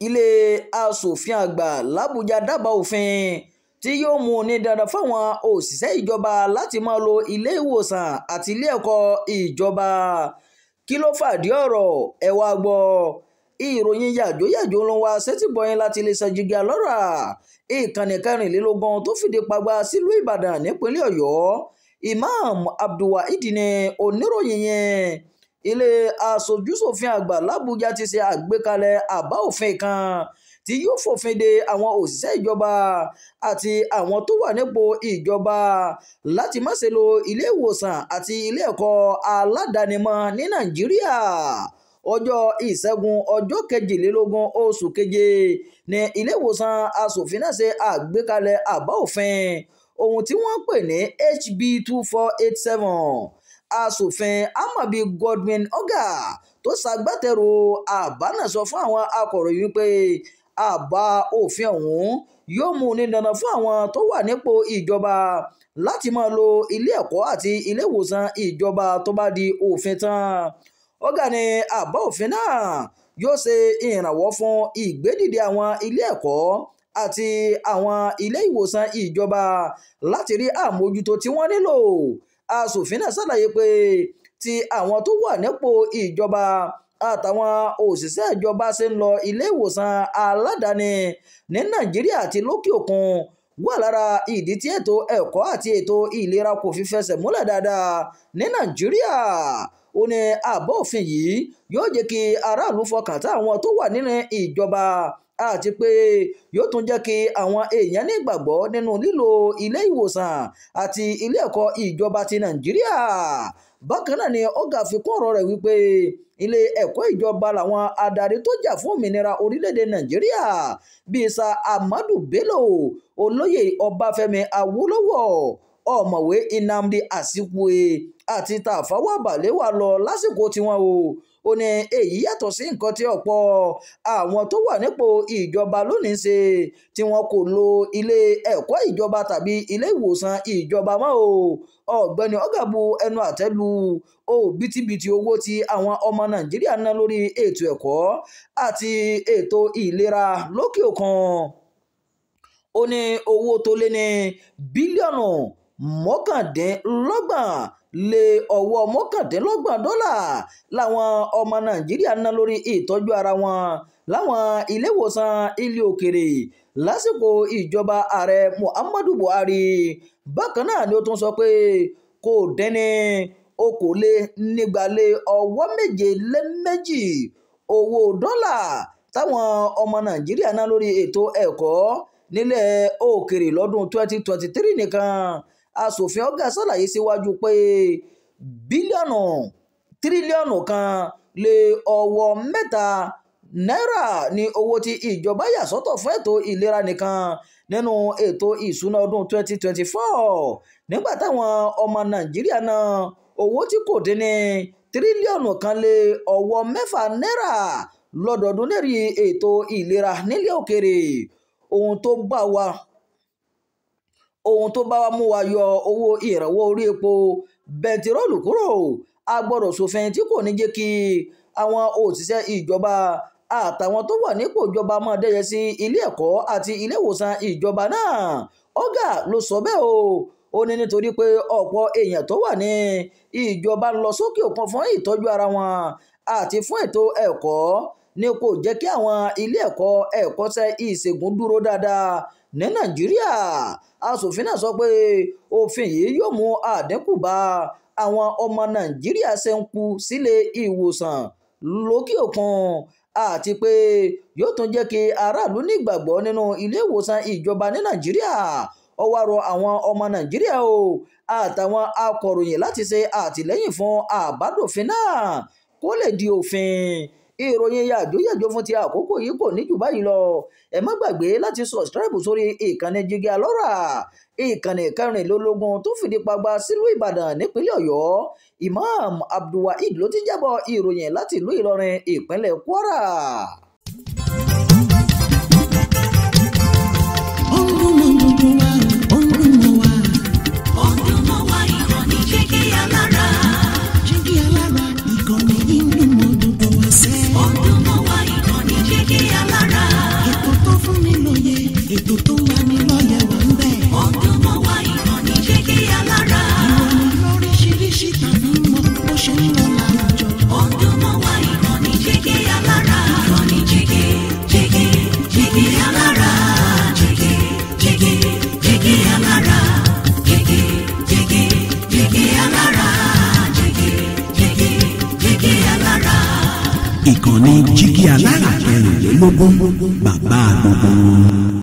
Ilé asòfin àgbà làbújá dábàá òfin tí yóò mú ní dandan fáwọn òṣìṣẹ́ ìjọba láti máa lo ilé ìwòsàn àti ilé ẹ̀kọ́ ìjọba. Kí ló fàdí ọ̀rọ̀? Ẹ wá gbọ́. Ìròyìn yàjóyàjó ló ń wá sétígbọ̀yìn láti iléeṣẹ́ Jígí Alọ́ra, ìkànnì 24 tó fìdí pagbá sílùú Ìbàdàn nípínlẹ̀ Ọ̀yọ́. Imam Abdulwaheed ní oníròyìn yẹn. Ilé aṣojúṣòfin àgbà làbújá ti ṣe àgbékalẹ̀ àbá òfin kan tí yóò fòfin de àwọn òṣìṣẹ́ ìjọba àti àwọn tó wà nípò ìjọba láti má ṣe lo ilé ìwòsàn àti ilé ẹ̀kọ́ aládàáni mọ́ ní Nàìjíríà. Ọjọ́ Ìṣẹ́gun ọjọ́ 22 oṣù keje ní ilé ìwòsàn aṣòfin náà ṣe àgbékalẹ̀ àbá òfin ohun tí wọ́n pè ní HB 2487. Aṣòfin Amabi Godwin Oga tó ṣagbátẹrù àbá náà sọ fún àwọn akọ̀ròyìn pé àbá òfin ọ̀hún yóò mú ní dandan fún àwọn tó wà nípò ìjọba láti máa lo ilé ẹ̀kọ́ àti ilé ìwòsàn ìjọba tó bá di òfin tán. Oga ní àbá òfin náà yóò ṣe ìrànwọ́ fún ìgbédìde àwọn ilé ẹ̀kọ́ àti àwọn ilé ìwòsàn ìjọba láti rí àmójútó tí wọ́n nílò. Aṣòfin náà ṣàlàyé pé tí àwọn tó wà nípò ìjọba àtàwọn òṣìṣẹ́ ìjọba ṣe ń lọ ilé ìwòsàn aládàáni ní Nàìjíríà àti lókè òkun wà lára ìdí tí ètò ẹ̀kọ́ àti ètò ìlera kò fi fẹsẹ̀ múlẹ̀ dáadáa ní Nàìjíríà. Ó ní àbá òfin yìí yóò jẹ́ kí aráàlú fọkàn tán àwọn tó wà nínú ìjọba àti pé yóò tún jẹ́ kí àwọn èèyàn ní ìgbàgbọ́ nínú lílo ilé ìwòsàn àti ilé ẹ̀kọ́ ìjọba ti Nàìjíríà. Bákan náà ni Oga fi kún ọ̀rọ̀ rẹ̀ wípé ilé ẹ̀kọ́ ìjọba làwọn adarí tó jà fún òmìnira orílẹ̀-èdè Nàìjíríà bíi Sir Ahmadu Bello, Olóyè Ọbáfẹ́mi Awólọ́wọ̀, Ọ̀mọ̀wé Nnamdi Azikiwe àti Tafawa Balewa lọ lásìkò tiwọn o. Ó ní èyí yàtọ̀ sí nǹkan tí ọ̀pọ̀ àwọn tó wà nípò ìjọba lónìí ṣe tí wọn kò lo ilé ẹ̀kọ́ ìjọba tàbí ilé ìwòsàn ìjọba mọ́ o. Ọ̀gbẹ́ni Oga bu ẹnu àtẹ́ lu òbítíbitì owó tí àwọn ọmọ Nàìjíríà ná lórí ètò ẹ̀kọ́ àti ètò ìlera lókè òkun. Ó ní owó tó lé ní bílíọ̀nù 29.29 dọ́là làwọn ọmọ Nàìjíríà ná lórí ìtọ́jú ara wọn láwọn ilé ìwòsàn ilé òkèrè lásìkò ìjọba ààrẹ Muhammadu Buhari. Bákan náà ni ó tún sọ pé kò dín ní 272 owó dọ́là táwọn ọmọ Nàìjíríà ná lórí ètò ẹ̀kọ́ nílẹ̀ òkèrè lọ́dún 2023 nìkan. Aṣòfin Oga ṣàlàyé síwájú pé tírílíọ̀nù 1.3 náírà ní owó tí ìjọba yà sọ́tọ̀ fún ètò ìlera nìkan nínú ètò ìṣúná ọdún 2024 nígbà táwọn ọmọ Nàìjíríà ná owó tí kò dín ní tírílíọ̀nù 1.6 náírà lọ́dọọdún lérí ètò ìlera nílẹ̀ òkèrè. Ohun tó bá wa mú wa yọ owó ìrànwọ́ orí epo bẹntiróòlù kúrò, a gbọ́dọ̀ ṣòfin tí kò ní jẹ́ kí àwọn òṣìṣẹ́ ìjọba àtàwọn tó wà nípò ìjọba máa dẹ́yẹ sí ilé ẹ̀kọ́ àti ilé ìwòsàn ìjọba náà. Oga ló sọ bẹ́ẹ̀ o. Ó ní nítorí pé ọ̀pọ̀ èèyàn tó wà ní ìjọba ń lọ sókè òkun fún ìtọ́jú ara wọn àti fún ètò ẹ̀kọ́ ni kò jẹ́ kí àwọn ilé ẹ̀kọ́ ẹ̀kọ́ṣẹ́ ìṣègùn dúró dáadáa ní Nàìjíríà. Aṣòfin náà sọ pé òfin yìí yóò mú àdínkù bá àwọn ọmọ Nàìjíríà ṣe ń kú sílé ìwòsàn lókè òkun àti pé yóò tún jẹ́ kí aráàlú ní ìgbàgbọ́ nínú ilé ìwòsàn ìjọba ní Nàìjíríà. Ó wá rọ àwọn ọmọ Nàìjíríà o àtàwọn akọ̀ròyìn láti ṣe àtìlẹ́yìn fún àbádòfin náà kó lè di òfin. Ìròyìn yàjóyàjó fún ti àkókò yìí kò ní jù báyìí lọ. Ẹ má gbàgbé láti subscribe sórí ìkànnì Jígí Alọ́ra, ìkànnì 24 tó fìdí pagba sílùú Ìbàdàn nípínlẹ̀ Ọ̀yọ́. Imam Abdulwaheed ló ti jábọ̀ ìròyìn láti ìlú Ìlọrin, ìpínlẹ̀ Kwara. Ó ń dún mọ́ gbogbo wa, ó ń dún mọ́ wa. Ó ń dún mọ́ wa, ìkànnì Jígí Alára. Jígí Alára, ìkànnì yìí ń dún mọ́ gbogbo wa sẹ́. Ó ń dún mọ́ wa, ìkànnì Jígí Alára. Ètò tó ń lanilọ́yẹ̀ wà ń bẹ̀. Ó ń dún mọ́ wa ìkànnì Jígí Alára. Ìròyìn lóríṣiríṣi tàbí mọ bó ṣe ń lọ láwùjọ. Ó ń dún mọ́ wa ìkànnì Jígí Alára. Ìkànnì Jígí Jígí Jígí Alára. Jígí Jígí Jígí Alára. Jígí Jígí Jígí Alára. Jígí Jígí Jígí Alára. Ìkànnì Jígí Alára 24, bàbá gbogbo wọn.